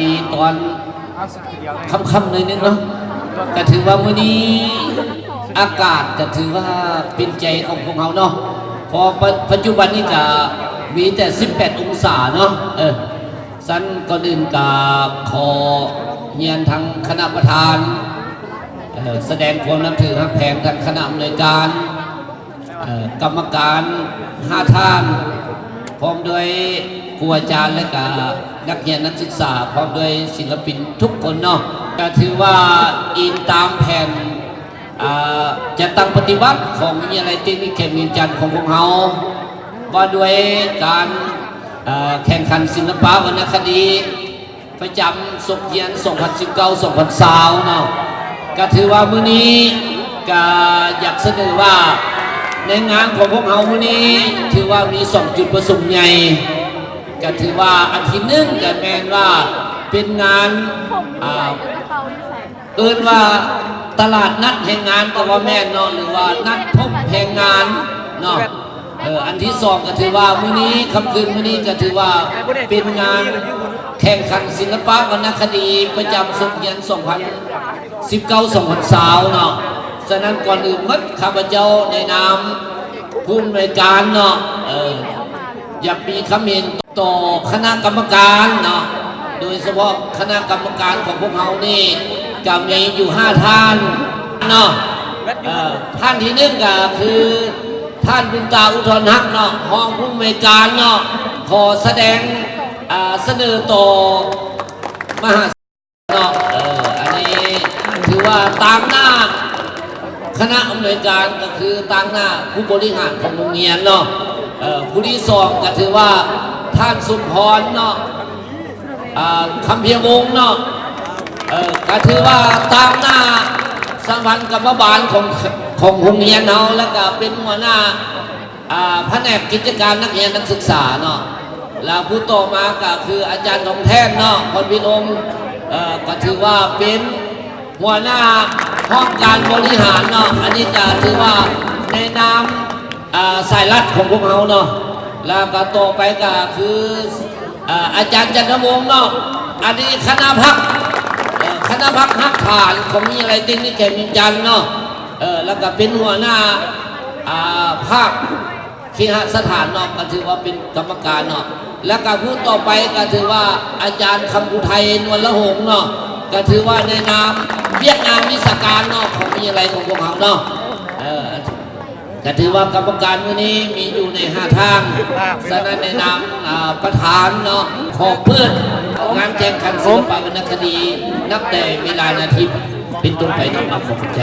ດີຕອນຄ່ຳໆ ໜ້ອຍໜຶ່ງເນາະ ກະຖືວ່າມື້ນີ້ອາກາດກະຖືວ່າເປັນໃຈຂອງພວກເຮົາເນາະ ເພາະປະ ປັດຈຸບັນນີ້ກະມີແຕ່ສິບແປດອົງສາເນາະ ເອີ ຊັ້ນກ່ອນອື່ນກະຂໍຮຽນທາງຄະນະປະທານ ເອີ ສະແດງຄວາມນັບຖືຮັກແພງທາງຄະນະອຳນວຍການ ເອີ ກຳມະການຫ້າທ່ານ ພ້ອມດ້ວຍຄູອາຈານ ແລະກະນັກຮຽນນັກສຶກສາ ພ້ອມດ້ວຍສິນລະປິນທຸກຄົນເນາະ ກະຖືວ່າອີງຕາມແຜນ ອ່າ ຈັດຕັ້ງປະຕິບັດຂອງວິທະຍາໄລເຕັກນິກແຂວງວຽງຈັນຂອງພວກເຮົາ ວ່າດ້ວຍການ ເອີ ແຂ່ງຂັນສິລະປະວັນນະຄະດີ ປະຈຳສົກຮຽນສອງພັນສິບເກົ້າ ສອງພັນຊາວເນາະ ກະຖືວ່າມື້ນີ້ກະຢາກສະເໜີວ່າ ໃນງານຂອງພວກເຮົາມື້ນີ້ຖືວ່າມີສອງຈຸດປະສົງໃຫຍ່ ກະຖືວ່າອັນທີໜຶ່ງກະແມ່ນວ່າເປັນງານ ອ່າ ເອີ້ນວ່າຕະຫຼາດນັດແຮງງານກໍວ່າແມ່ນເນາະ ຫຼືວ່ານັດພົບແຮງງານເນາະ ເອີ ອັນທີສອງກໍຖືວ່າມື້ນີ້ ຄ່ຳຄືນມື້ນີ້ກໍຖືວ່າເປັນງານແຂ່ງຂັນສິລະປະວັນນະຄະດີປະຈຳສົກຮຽນສອງພັນສິບເກົ້າ ສອງພັນຊາວເນາະ ສະນັ້ນກ່ອນອື່ນໝົດ ຂ້າພະເຈົ້າໃນນາມຜູ້ອຳນວຍການເນາະ ເອີ ຢາກມີຄຳເຫັນຕໍ່ຄະນະກຳມະການເນາະ ໂດຍສະເພາະຄະນະກຳມະການຂອງພວກເຮົານີ້ ກະມີຢູ່ຫ້າທ່ານເນາະ ເອີ ທ່ານທີໜຶ່ງກະຄື ທ່ານບຸນຕາ ອຸທອນຮັກເນາະ ຮອງຜູ້ອຳນວຍການເນາະ ຂໍສະແດງ ອ່າ ສະເໜີຕໍ່ມະຫາ ເນາະ ເອີ ອັນນີ້ຖືວ່າຕາງໜ້າຄະນະອຳນວຍການ ກໍຄືຕາງໜ້າຜູ້ບໍລິຫານຂອງໂຮງຮຽນເນາະ ເອີ ຜູ້ທີສອງກໍຖືວ່າທ່ານສົມພອນເນາະ ອ່າ ຄຳພຽງວົງເນາະ ເອີ ກໍຖືວ່າຕາງໜ້າສະຫະພັນກຳມະບານຂອງ ຂອງໂຮງຮຽນເຮົາ ແລ້ວກໍເປັນຫົວໜ້າ ອ່າ ພະແນກກິດຈະການນັກຮຽນນັກສຶກສາເນາະ ແລ້ວຜູ້ຕໍ່ມາກໍຄືອາຈານທອງແທ່ນເນາະ ພອນວິນອົງ ເອີ ກໍຖືວ່າເປັນຫົວໜ້າຫ້ອງການບໍລິຫານເນາະ ອັນນີ້ກໍຖືວ່າໃນນາມ ອ່າ ສາຍລັດຂອງພວກເຮົາເນາະ ແລ້ວກໍຕໍ່ໄປກໍຄື ອ່າ ອາຈານຈັນທະວົງເນາະ ອັນນີ້ຄະນະພັກ ເອີ ຄະນະພັກຮາກຖານຂອງວິທະຍາໄລເຕັກນິກແຂວງວຽງຈັນເນາະ ເອີ ແລ້ວກໍເປັນຫົວໜ້າ ອ່າ ພາກ ເຄຫະສະຖານເນາະ ກໍຖືວ່າເປັນກຳມະການເນາະ ແລ້ວກໍຜູ້ຕໍ່ໄປກໍຖືວ່າອາຈານຄຳອຸໄທ ນວນລະຫົງເນາະ ກໍຖືວ່າໃນນາມວຽກງານວິຊາການເນາະ ຂອງວິທະຍາໄລຂອງພວກເຮົາເນາະ ເອີ ກໍຖືວ່າກຳມະການມື້ນີ້ມີຢູ່ໃນຫ້າທ່ານ ສະນັ້ນໃນນາມ ອ່າ ປະທານເນາະ ຂໍເປີດງານແຂ່ງຂັນສິລະປະວັນນະຄະດີ ນັບແຕ່ເວລານາທີເປັນຕົ້ນໄປເນາະ ຂໍຂອບໃຈ.